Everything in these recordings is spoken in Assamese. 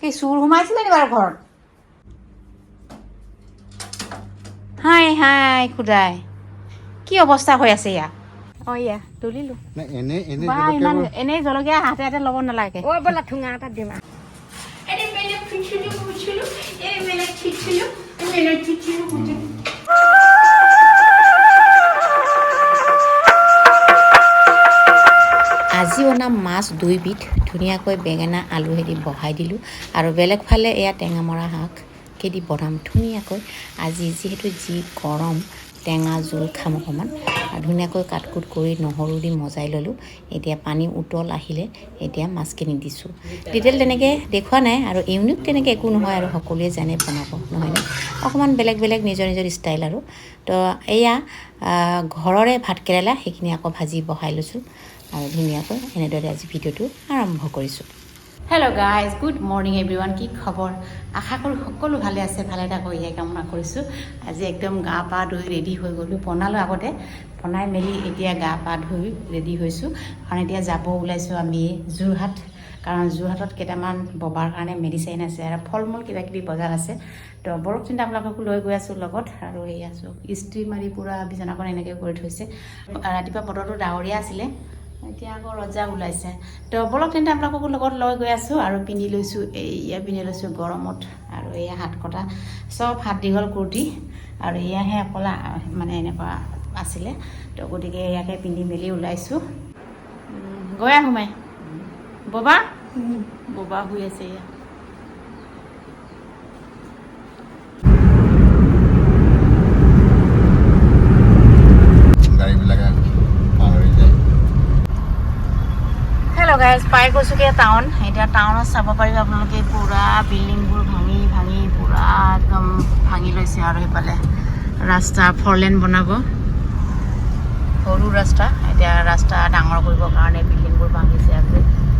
কি চোৰ সোমাইছিলে নি বাৰু ঘৰত? হাই হাই খুদাই, কি অৱস্থা হৈ আছে ইয়া? অ ইয়া তুলিলো। নাই, এনে এনে। বা ইমান এনেই জলকীয়া হাতে হাতে ল'ব নালাগে। ঐ ব'লা, ঠোঙা এটা দিম। এনে মেলে ফুছিলো ফুছিলো, এই মেলে ছিছিলো, মেলে ছিছিলো ফুছিলো। আজি অনা মাছ দুইবিধ ধুনীয়াকৈ বেঙেনা আলুহেদি বহাই দিলোঁ আৰু বেলেগ ফালে এয়া টেঙামৰা শাক কেদি বনাম ধুনীয়াকৈ। আজি যিহেতু যি গৰম, টেঙা জোল খাম অকণমান। আৰু ধুনীয়াকৈ কাট কুট কৰি নহৰু দি মজাই ল'লোঁ। এতিয়া পানী উতল আহিলে এতিয়া মাছখিনি দিছোঁ। ডিটেইল তেনেকৈ দেখুওৱা নাই আৰু ইউনিক তেনেকৈ একো নহয় আৰু সকলোৱে জানে বনাব, নহয়নে? অকণমান বেলেগ বেলেগ নিজৰ নিজৰ ষ্টাইল আৰু। তো এয়া ঘৰৰে ভাত কেৰেলা, সেইখিনি আকৌ ভাজি বহাই লৈছোঁ আৰু ধুনীয়াকৈ এনেদৰে আজি ভিডিঅ'টো আৰম্ভ কৰিছোঁ। Hello guys, good morning everyone. কি খবৰ? আশা কৰোঁ সকলো ভালে আছে। ভালে থাকক, এয়াই কামনা কৰিছোঁ। আজি একদম গা পা ধুই ৰেডি হৈ গ'লোঁ। বনালোঁ আগতে, বনাই মেলি এতিয়া গা পা ধুই ৰেডি হৈছোঁ, কাৰণ এতিয়া যাব ওলাইছোঁ আমি যোৰহাট। কাৰণ যোৰহাটত কেইটামান ববাৰ কাৰণে মেডিচাইন আছে আৰু ফল মূল কিবা কিবি বজাৰ আছে। তো বৰক চিন্তা আপোনালোককো লৈ গৈ আছোঁ লগত। আৰু এয়া আছোঁ, ইস্ত্ৰি মাৰি পূৰা বিচনাখন এনেকৈ কৰি থৈছে। ৰাতিপুৱা বতৰটো ডাৱৰীয়া আছিলে, এতিয়া আকৌ ৰজা ওলাইছে। তো ব'লক তেন্তে, আপোনালোককো লগত লৈ গৈ আছোঁ। আৰু পিন্ধি লৈছোঁ, এইয়া পিন্ধি লৈছোঁ গৰমত। আৰু এয়া হাত কটা চব হাত দীঘল কুৰ্তি আৰু এয়াহে অকল মানে এনেকুৱা আছিলে। তো গতিকে ইয়াকে পিন্ধি মেলি ওলাইছোঁ। গৈ আহোঁ মাই। ববা ববা শুই আছে এয়া। গাড়ীবিলাকে পাৰ হৈ যায়। হেল্ল' গাইজ, পাই গৈছোগৈ টাউন। এতিয়া টাউনত চাব পাৰিব আপোনালোকে, পূৰা বিল্ডিংবোৰ ভাঙি ভাঙি পূৰা একদম ভাঙি লৈছে। আৰু সেইফালে ৰাস্তা ফ'ৰ লেন বনাব, সৰু ৰাস্তা। এতিয়া ৰাস্তা ডাঙৰ কৰিবৰ কাৰণে বিল্ডিংবোৰ ভাঙিছে। আৰু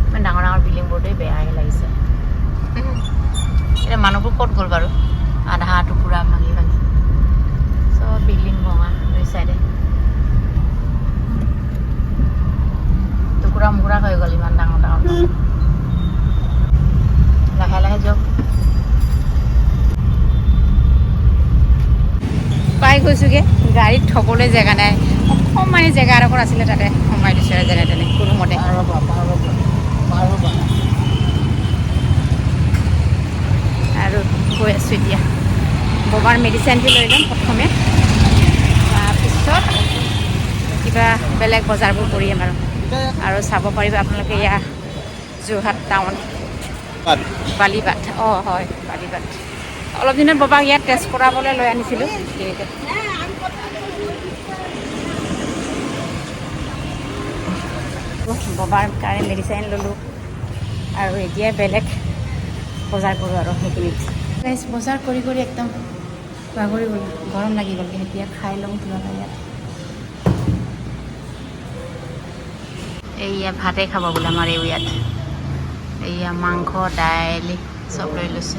ইমান ডাঙৰ ডাঙৰ বিল্ডিংবোৰতেই বেয়াহে লাগিছে। এতিয়া মানুহবোৰ ক'ত গ'ল বাৰু? আধা টুকুৰা ভাঙি ভাঙি চব বিল্ডিং ভঙা, দুই চাইডে টুকুৰা মুকুৰা হৈ গ'ল ইমান ডাঙৰ ডাঙৰ। লাহে লাহে যাওক। পাই গৈছোগৈ। গাড়ীত থ'বলৈ জেগা নাই, অকণমানি জেগা এডোখৰ আছিলে, তাতে সোমাই দিছোঁ আৰু যেনে তেনে কোনোমতে। পাৰ হ'বা, পাৰ হ'বা, পাৰ হ'বা। আৰু গৈ আছোঁ এতিয়া। ববাৰ মেডিচিনটো লৈ ল'ম প্ৰথমে, তাৰপিছত কিবা বেলেগ বজাৰবোৰ কৰিম আৰু। আৰু চাব পাৰিব আপোনালোকে, এয়া যোৰহাট টাউন। বালিবাট, অঁ হয়, বালিবাট। অলপ দিনত বাবাক ইয়াত টেষ্ট কৰাবলৈ লৈ আনিছিলোঁ ক্লিনিকত। বাবাৰ কাৰণে মেডিচাইন ল'লোঁ আৰু এতিয়া বেলেগ বজাৰ কৰোঁ আৰু সেইখিনিত। গাইজ, বজাৰ কৰি কৰি একদম ভাগৰি গ'লোঁ, গৰম লাগি গ'ল। এতিয়া খাই লওঁ কিবা এটা ইয়াত। এইয়া ভাতে খাব বোলে আমাৰ এই ইয়াত। এইয়া মাংস, দাইল চব লৈ লৈছে।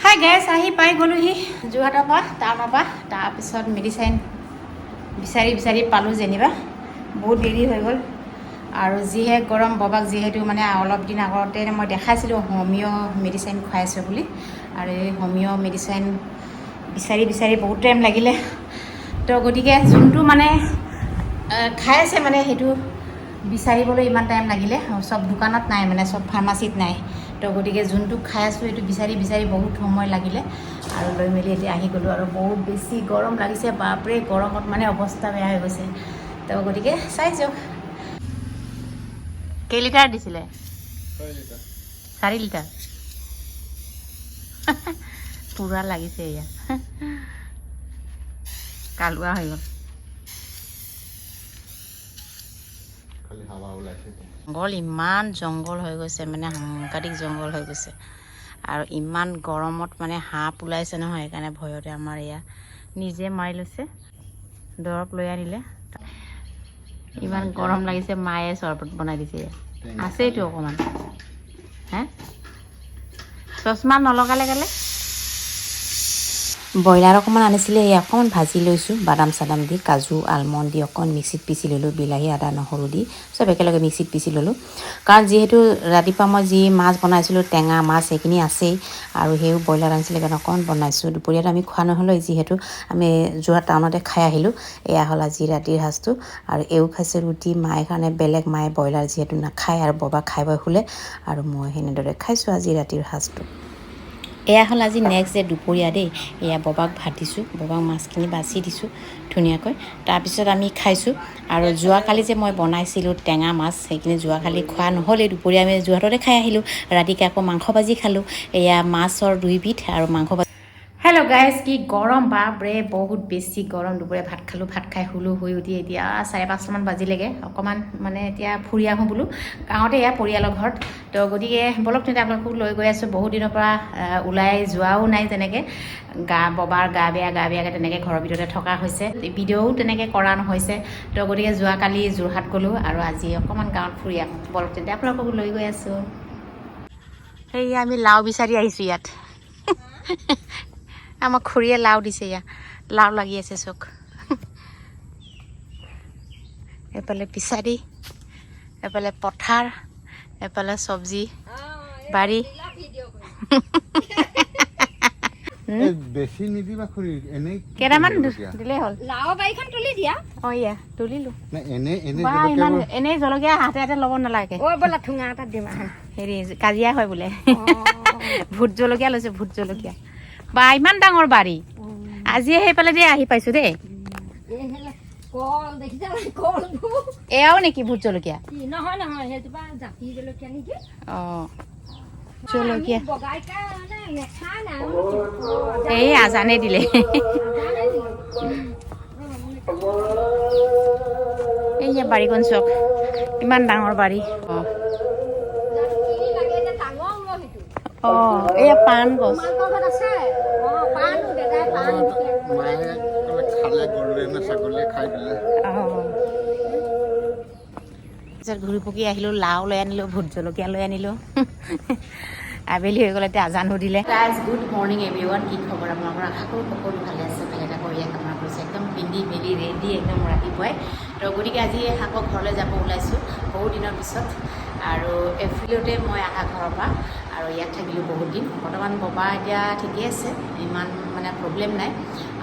হাই গাইজ, আহি পাই গ'লোহি যোৰহাটৰ পৰা, টাউনৰ পৰা। তাৰপিছত মেডিচাইন বিচাৰি বিচাৰি পালোঁ যেনিবা, বহুত দেৰি হৈ গ'ল। আৰু যিহে গৰম, ববাক যিহেতু মানে অলপ দিন আগতে মই দেখাইছিলোঁ হোমিঅ' মেডিচাইন খুৱাইছোঁ বুলি, আৰু এই হোমিঅ' মেডিচাইন বিচাৰি বিচাৰি বহুত টাইম লাগিলে। তো গতিকে যোনটো মানে খাই আছে, মানে সেইটো বিচাৰিবলৈ ইমান টাইম লাগিলে। চব দোকানত নাই, মানে চব ফাৰ্মাচীত নাই। তো গতিকে যোনটো খাই আছোঁ, সেইটো বিচাৰি বিচাৰি বহুত সময় লাগিলে। আৰু লৈ মেলি এতিয়া আহি গ'লোঁ। আৰু বহুত বেছি গৰম লাগিছে, বাপৰে, গৰমত মানে অৱস্থা বেয়া হৈ গৈছে। তো গতিকে চাই যাওক। কেই লিটাৰ দিছিলে? 4 লিটাৰ। পূৰা লাগিছে এয়া, কালুৱা হৈ গ'ল। খালি হাৱা ওলাইছে। জংঘল, ইমান জংঘল হৈ গৈছে, মানে সাংঘাতিক জংঘল হৈ গৈছে। আৰু ইমান গৰমত মানে সাপ ওলাইছে নহয়, সেইকাৰণে ভয়তে আমাৰ এয়া নিজে মাৰি লৈছে, দৰৱ লৈ আনিলে। ইমান গৰম লাগিছে, মায়ে চৰবত বনাই দিছে এয়া। আছেইতো অকণমান। হে, চশমা নলগালে কেলে? ব্ৰইলাৰ অকণমান আনিছিলে, এই অকণমান ভাজি লৈছোঁ বাদাম চাদাম দি, কাজু আলমণ্ড দি অকণ মিক্সিত পিচি ল'লোঁ, বিলাহী আদা নহৰু দি চব একেলগে মিক্সিত পিচি ল'লোঁ। কাৰণ যিহেতু ৰাতিপুৱা মই যি মাছ বনাইছিলোঁ টেঙা মাছ সেইখিনি আছেই, আৰু সেইও ব্ৰইলাৰ আনিছিলে কাৰণে অকণমান বনাইছোঁ। দুপৰীয়াত আমি খোৱা নহ'লে, যিহেতু আমি যোৰহাট টাউনতে খাই আহিলোঁ। এয়া হ'ল আজি ৰাতিৰ সাজটো। আৰু এও খাইছে ৰুটি, মায়ে কাৰণে বেলেগ, মায়ে ব্ৰইলাৰ যিহেতু নাখায় আৰু ববা খাই বৈ শুলে, আৰু মই সেনেদৰে খাইছোঁ আজি ৰাতিৰ সাজটো। এয়া হ'ল আজি নেক্সট ডে দুপৰীয়া দেই। এয়া ববাক ভাত দিছোঁ, ববাক মাছখিনি বাছি দিছোঁ ধুনীয়াকৈ, তাৰপিছত আমি খাইছোঁ। আৰু যোৱাকালি যে মই বনাইছিলোঁ টেঙা মাছ, সেইখিনি যোৱাকালি খোৱা নহ'লেই, দুপৰীয়া আমি যোৰহাটতে খাই আহিলোঁ। ৰাতিকে আকৌ মাংস ভাজি খালোঁ। এয়া মাছৰ দুইবিধ আৰু মাংস ভাজি। হেল্ল' গাইজ, কি গৰম বাপৰে, বহুত বেছি গৰম। দুপৰীয়া ভাত খালোঁ, ভাত খাই শুলোঁ, শুই উঠি এতিয়া 5:30মান বাজিলেগৈ। অকণমান মানে এতিয়া ফুৰি আহোঁ বোলো গাঁৱতে, এয়া পৰিয়ালৰ ঘৰত। তো গতিকে ব'লক তেন্তে আপোনালোকক লৈ গৈ আছোঁ। বহুত দিনৰ পৰা ওলাই যোৱাও নাই তেনেকৈ, গা ববাৰ গা বেয়া, গা বেয়াকৈ তেনেকৈ ঘৰৰ ভিতৰতে থকা হৈছে, ভিডিঅ'ও তেনেকৈ কৰা নহৈছে। তো গতিকে যোৱাকালি যোৰহাট গ'লোঁ আৰু আজি অকণমান গাঁৱত ফুৰি আহোঁ, ব'লক তেন্তে আপোনালোকক লৈ গৈ আছোঁ। সেয়া আমি লাও বিচাৰি আহিছোঁ ইয়াত, আমাক খুৰীয়ে লাও দিছে, ইয়াত লাও লাগি আছে চক। এইফালে পিছাৰি, এইফালে পথাৰ, এইফালে চব্জি বাৰী। এই বেছি নিদিবা খুৰী, এনেই কি কেইটামান জলকীয়া? দিলেই হ'ল। লাও বাৰীখন তুলি দিয়া। অঁ, ইয়া তুলিলো। নাই, এনেই এনেই বা ইমান জলকীয়াবোৰ এনেই জলকীয়া হাতে হাতে ল'ব নালাগে। অ ব'লা, ঠুঙা এটাত দিম আহা। হেৰি কাজিয়া হয় বোলে। ভোট জলকীয়া লৈছো, ভোট জলকীয়া। বা ইমান ডাঙৰ বাৰী, আজিয়ে সেইফালে দিয়ে আহি পাইছো দেই। কল দেখিছা নাই, কলবোৰ? এয়াও নেকি ভোট জলকীয়া? কি নহয় নহয়, সেইজোপা জাতি জলকীয়া নেকি। অঁ, জলকীয়া। আমি বগাই কাৰণে নেখা নাই। এই আজানে দিলে। এইয়া বাৰীখন চাওক, ইমান ডাঙৰ বাৰী। অঁ অঁ, এয়া পাণ গছ। মায়ে ক'লে খালে গৰুৱে নে ছাগলীয়ে খাই দিলে। অঁ, পিছত ঘূৰি পকি আহিলোঁ, লাও লৈ আনিলোঁ, ভোট জলকীয়া লৈ আনিলোঁ। আবেলি হৈ গ'ল, এতিয়া আজানো দিলে। Guys, good morning everyone. কি খবৰ আপোনালোকৰ? আশা কৰোঁ সকলো ভালে আছে, ভালে থাকক ইয়াক কামনা কৰিছোঁ। একদম পিন্ধি মেলি ৰেডি একদম ৰাতিপুৱাই। তো গতিকে আজি আকৌ ঘৰলৈ যাব ওলাইছোঁ বহুত দিনৰ পিছত, আৰু এপ্ৰিলতে মই অহা ঘৰৰ পৰা, আৰু ইয়াত থাকিলোঁ বহুত দিন। বৰ্তমান ববা এতিয়া ঠিকেই আছে, ইমান মানে প্ৰব্লেম নাই,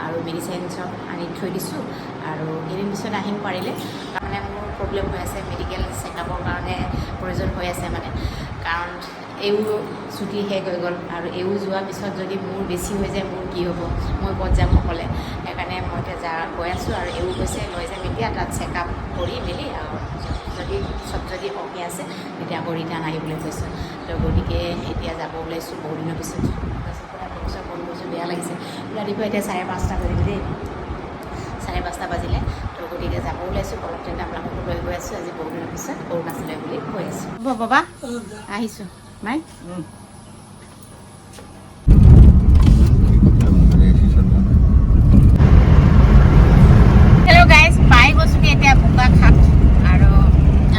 আৰু মেডিচিন চব আনি থৈ দিছোঁ, আৰু কেইদিন পিছত আহিম পাৰিলে। তাৰমানে মোৰ প্ৰব্লেম হৈ আছে, মেডিকেল চেকআপৰ কাৰণে প্ৰয়োজন হৈ আছে মানে, কাৰণ এইও ছুটি শেষ হৈ গ'ল, আৰু এইও যোৱাৰ পিছত যদি মোৰ বেছি হৈ যায় মোৰ কি হ'ব, মই ক'ত যাম অকলে। সেইকাৰণে মই এতিয়া যা গৈ আছোঁ, আৰু এইও কৈছে লৈ যাম এতিয়া, তাত চেকআপ কৰি মেলি আৰু যদি চব যদি অ'কে আছে তেতিয়া আকৌ ৰিটাৰ্ণ আহিবলৈ কৈছে। তো গতিকে এতিয়া যাব ওলাইছোঁ বহুত দিনৰ পিছত। তাৰপিছত ফোন কৰিছোঁ, বেয়া লাগিছে। ৰাতিপুৱা এতিয়া 5:30 বাজিলে দেই, 5:30 বাজিলে। তো গতিকে যাব ওলাইছোঁ, বলক তেন্তে আপোনালোককো লৈ গৈ আছোঁ। আজি বহুত দিনৰ পিছত অৰুণাচললৈ বুলি গৈ আছোঁ। হ'ব বাবা, আহিছোঁ মাই। এ চি চলোৱা নাই। হেল্ল' গাইজ, পাই গৈছোগৈ এতিয়া বোকাখাট, আৰু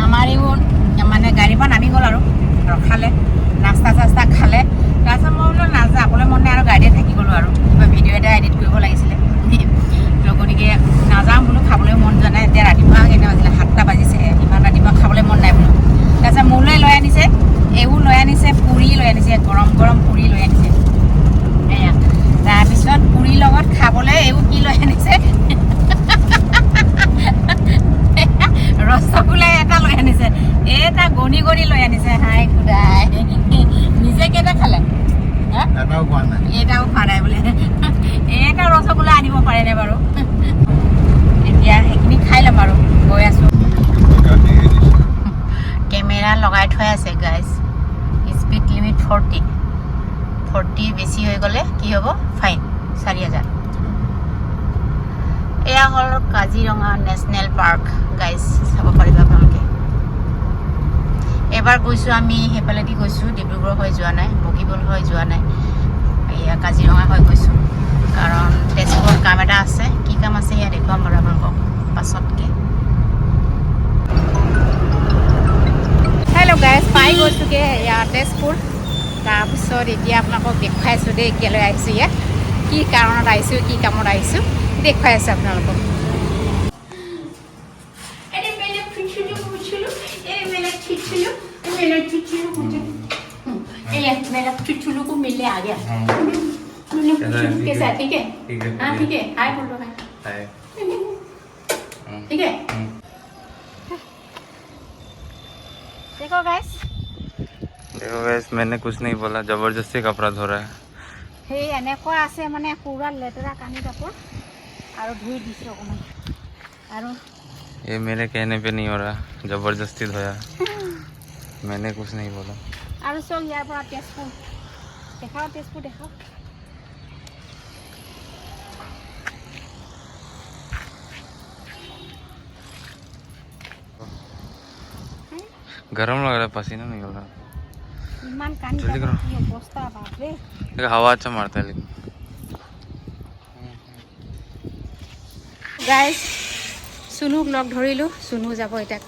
আমাৰ এইবোৰ মানে গাড়ীৰ পৰা নামি গ'ল আৰু ৰখালে, নাস্তা চাস্তা খালে। তাৰপিছত মই বোলো নাযাবলৈ মন নাই আৰু, গাড়ীতে থাকি গ'লোঁ, আৰু কিবা ভিডিঅ' এটা এডিট কৰিব লাগিছিলে। তো গতিকে নাযাওঁ বোলো, খাবলৈ মন যোৱা নাই এতিয়া। ৰাতিপুৱা কেইটা বাজিলে? 7টা বাজিছে, ইমান ৰাতিপুৱা খাবলৈ মন নাই বোলো। তাৰপিছত মোলৈ লৈ আনিছে, এইবোৰ লৈ আনিছে, পুৰি লৈ আনিছে, গৰম গৰম পুৰি লৈ আনিছে এয়া। তাৰপিছত পুৰিৰ লগত খাবলৈ এইবোৰ কি লৈ আনিছে? ৰসগোল্লা এটা লৈ আনিছে, এটা গণি গণি লৈ আনিছে। হাই খুদাই, নিজে কেইটা খালে হা? এটাও খোৱা নাই। এটাও খোৱা নাই বোলে। এটা ৰসগোল্লা আনিব পাৰেনে বাৰু? এতিয়া সেইখিনি খাই ল'ম আৰু গৈ আছো। দিয়ে দিছে। কেমেৰা লগাই থৈ আছে গাইজ। স্পীড লিমিট 40, 40 বেছি হৈ গ'লে কি হ'ব? ফাইন 4000। এয়া হ'ল কাজিৰঙা নেশ্যনেল পাৰ্ক গাইজ, চাব পাৰিব আপোনালোকে। এবাৰ গৈছোঁ আমি, সেইফালেদি গৈছোঁ, ডিব্ৰুগড় হৈ যোৱা নাই, বগীবিল হৈ যোৱা নাই, এয়া কাজিৰঙা হৈ গৈছোঁ, কাৰণ তেজপুৰত কাম এটা আছে। কি কাম আছে সেয়া দেখুৱাম বাৰু আপোনালোকক পাছতকৈ। হেল্ল' গাইজ, পাই গৈছোগৈ এয়া তেজপুৰ। তাৰপিছত এতিয়া আপোনালোকক দেখুৱাইছোঁ দেই কেলৈ আহিছোঁ ইয়াত। কি কাৰণত আহিছোঁ, কি কামত আহিছোঁ দেখুৱাই আছোঁ আপোনালোকক। मेरा चुचुलू को मिलने आ गया। कैसा है? ठीक है? ठीक है। हाँ, ठीक है। हाय बोलो, हाय। हाय। ठीक है। देखो गाइस। देखो गाइस, मैंने कुछ नहीं बोला, जबरदस्ती कपड़ा धो रहा है। সেই এনেকুৱা আছে, মানে পুৰা লেতেৰা কানি কাপোৰ আৰু ধুই দিছোঁ অকণমান আৰু। ये मेरे कहने पे नहीं हो रहा, जबरदस्ती धोया, मैंने कुछ नहीं बोला। আৰু চাওক, ইয়াৰ পৰা তেজপুৰ দেখাওঁ, তেজপুৰ দেখাওঁ। गरम लग रहा है, पसीना निकल रहा है। ইমান কানি জলদি কাপোৰ কৰা। কি অৱস্থা, বাপৰে! देखो, हवा अच्छा मारता है लेकिन। গাইজ, চুনুক লগ ধৰিলোঁ। চুনু যাব এতিয়া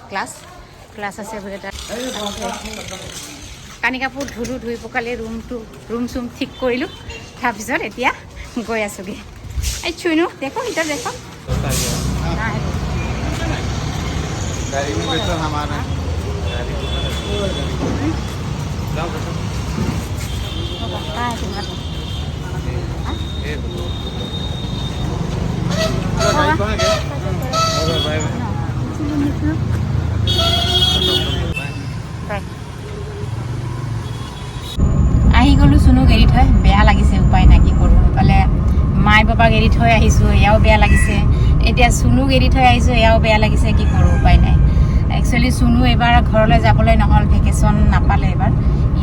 ক্লাছ, ক্লাছ আছে বোলে তাৰ। কানি কাপোৰ ধুলোঁ, ধুই পখালি ৰুমটো, ৰুম চুম ঠিক কৰিলোঁ। তাৰপিছত এতিয়া গৈ আছোগৈ। এই চুনু, দেখো, इधर देखो। गाड़ी में बैठो, हमारा। जाओ, बैठो। कहाँ है तुम्हारा? ए, गाड़ी कहाँ गया? Bye bye. বাই। আহি গ'লোঁ চুনুক এৰি থৈ। বেয়া লাগিছে, উপায় নাই, কি কৰোঁ। ইফালে মাই পাপাক এৰি থৈ আহিছোঁ, এয়াও বেয়া লাগিছে। এতিয়া চুনুক এৰি থৈ আহিছোঁ, এয়াও বেয়া লাগিছে। কি কৰোঁ, উপায় নাই। একচুৱেলি চুনু এইবাৰ ঘৰলৈ যাবলৈ নহ'ল, ভেকেশ্যন নাপালে। এইবাৰ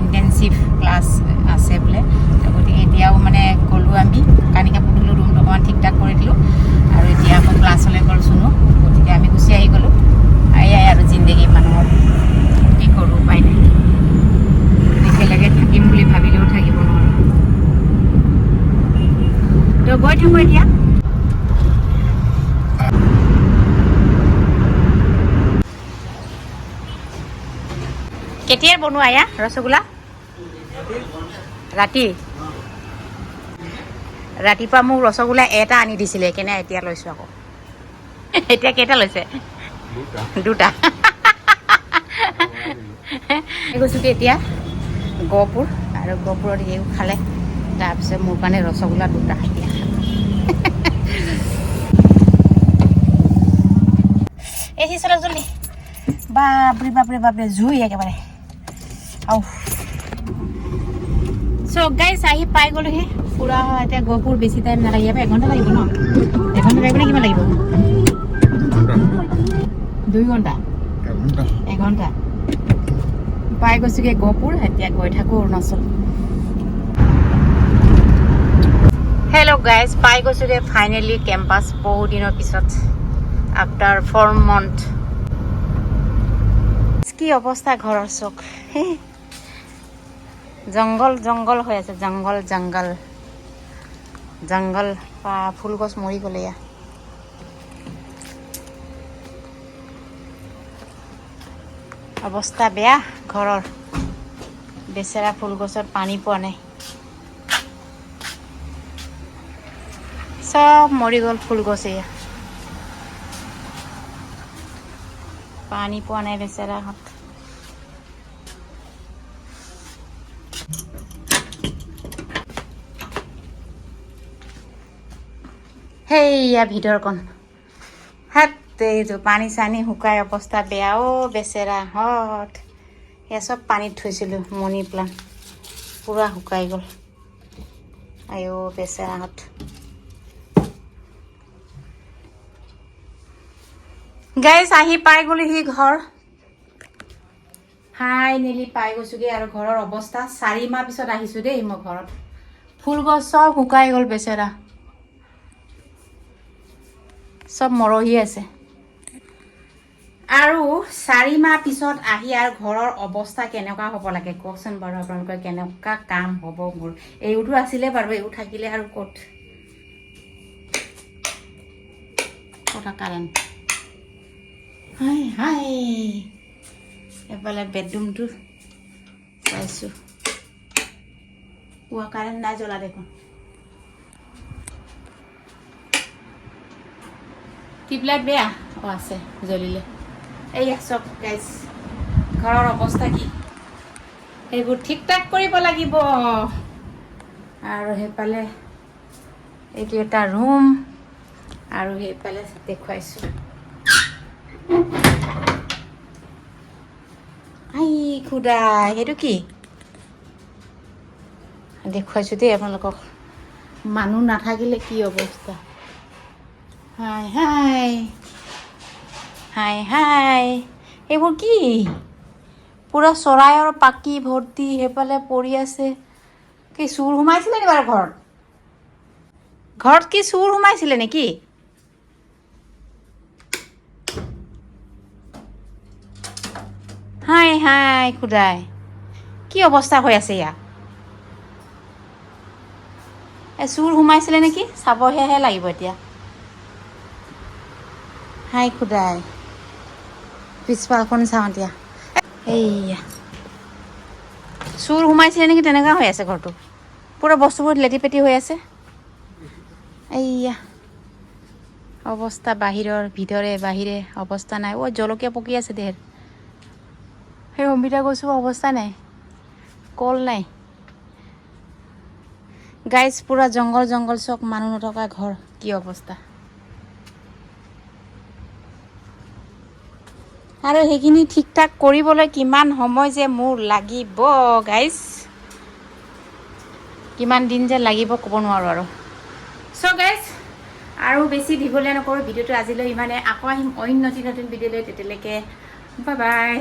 ইণ্টেনচিভ ক্লাছ আছে বোলে। তো গতিকে এতিয়াও মানে গ'লোঁ আমি, কানি কাপোৰ ধুলোঁ, ৰুমটো অকণমান ঠিক ঠাক কৰি দিলোঁ আৰু এতিয়া আকৌ ক্লাছলৈ গ'ল চুনু। গতিকে আমি গুচি আহি গ'লোঁ। এয়াই আৰু জিন্দেগী মানুহৰ, কি কৰোঁ, উপায় নাই। একেলগে থাকিম বুলি ভাবিলেও থাকিব নোৱাৰোঁ। তো গৈ থাকোঁ এতিয়া। কেতিয়া বনোৱা এয়া ৰসগোল্লা? ৰাতি। ৰাতিপুৱা মোক ৰসগোল্লা এটা আনি দিছিলে, কেনে এতিয়া লৈছোঁ আকৌ। এতিয়া কেইটা লৈছে? দুটা। গৈছোঁ কি এতিয়া গহপুৰ আৰু গহপুৰত সিও খালে। তাৰপিছত মোৰ কাৰণে ৰসগোল্লা দুটা। এতিয়া এই সি চলক জলদি। বাপৰে বাপৰে বাপৰে, জুই একেবাৰে। আও চ' গাইজ, আহি পাই গ'লোহি পূৰা। এতিয়া গহপুৰ বেছি টাইম নালাগে। ইয়াৰ পৰা এঘণ্টা লাগিব ন? এঘণ্টা লাগিব নে কিমান লাগিব? 2 ঘণ্টা? এঘণ্টা। এঘণ্টা। পাই গৈছোগৈ গহপুৰ। এতিয়া গৈ থাকোঁ অৰুণাচল। হেল্ল' গাইজ, পাই গৈছোগৈ ফাইনেলি কেম্পাছ বহু দিনৰ পিছত, আফটাৰ 4 মান্থ। কি অৱস্থা ঘৰৰ চাওক, জংঘল জংঘল হৈ আছে, জংঘল জংঘল জংঘল। বা, ফুল গছ মৰি গ'লে। এয়া অৱস্থা বেয়া ঘৰৰ। বেচেৰা ফুল গছত পানী পোৱা নাই, চব মৰি গ'ল ফুল গছ। এয়া পানী পোৱা নাই বেচেৰাহঁত। সেইয়া ভিতৰকণ হাত, এইটো পানী চানী শুকাই অৱস্থা বেয়া। অ' বেচেৰাহঁত, এয়া চব পানীত থৈছিলোঁ, মনি প্লান্ট পূৰা শুকাই গ'ল। আইঅ' বেচেৰাহঁত। গাইজ, আহি পাই গ'লোহি ঘৰ। ফাইনেলি পাই গৈছোগৈ। আৰু ঘৰৰ অৱস্থা, 4 মাহ পিছত আহিছোঁ দেই মই ঘৰত। ফুল গছ চব শুকাই গ'ল, বেচেৰা চব মৰহি আছে। আৰু 4 মাহ পিছত আহি আৰু ঘৰৰ অৱস্থা কেনেকুৱা হ'ব লাগে কওকচোন বাৰু আপোনালোকে? কেনেকুৱা কাম হ'ব মোৰ? এইবোৰতো আছিলে বাৰু, এইবোৰ থাকিলে আৰু ক'ত ক'ত কাৰেণ্ট। হাই হাই, এফালে বেডৰুমটো চাইছোঁ। পুৱা কাৰেণ্ট নাই জ্বলা দেখোন। টিউবলাইট বেয়া। অঁ, আছে, জ্বলিলে। এইয়া চব গাইজ, ঘৰৰ অৱস্থা কি, সেইবোৰ ঠিক ঠাক কৰিব লাগিব। আৰু সেইফালে এইটো এটা ৰুম আৰু সেইফালে দেখুৱাইছোঁ। I খুদা, সেইটো কি দেখুৱাইছোঁ দেই আপোনালোকক। মানুহ নাথাকিলে কি অৱস্থা। হাই হাই হাই হাই, এইবোৰ কি? পূৰা চৰাইৰ পাকি ভৰ্তি সেইফালে পৰি আছে। কি চোৰ সোমাইছিলে নি বাৰু ঘৰত? ঘৰত কি চোৰ সোমাইছিলে নেকি? হাই হাই খুদাই, কি অৱস্থা হৈ আছে ইয়াত। এই চোৰ সোমাইছিলে নেকি, চাবহেহে লাগিব এতিয়া। হাই খুদাই, পিছফালখন চাওঁ এতিয়া। এইয়া চোৰ সোমাইছিলে নেকি, তেনেকুৱা হৈ আছে ঘৰটো। পূৰা বস্তুবোৰ লেটি পেটি হৈ আছে। এইয়া অৱস্থা, বাহিৰৰ ভিতৰে বাহিৰে অৱস্থা নাই। অ' জলকীয়া পকি আছে দেৰ। সেই অমিতা গছো অৱস্থা নাই, কল নাই। গাইজ, পূৰা জংঘল জংঘল চব, মানুহ নথকা ঘৰ, কি অৱস্থা। আৰু সেইখিনি ঠিক ঠাক কৰিবলৈ কিমান সময় যে মোৰ লাগিব গাইজ, কিমান দিন যে লাগিব ক'ব নোৱাৰোঁ আৰু। চ' গাইজ, আৰু বেছি দীঘলীয়া নকৰোঁ ভিডিঅ'টো। আজিলৈ ইমানে। আকৌ আহিম অইন নতুন নতুন ভিডিঅ'লৈ। তেতিয়ালৈকে বাই বাই।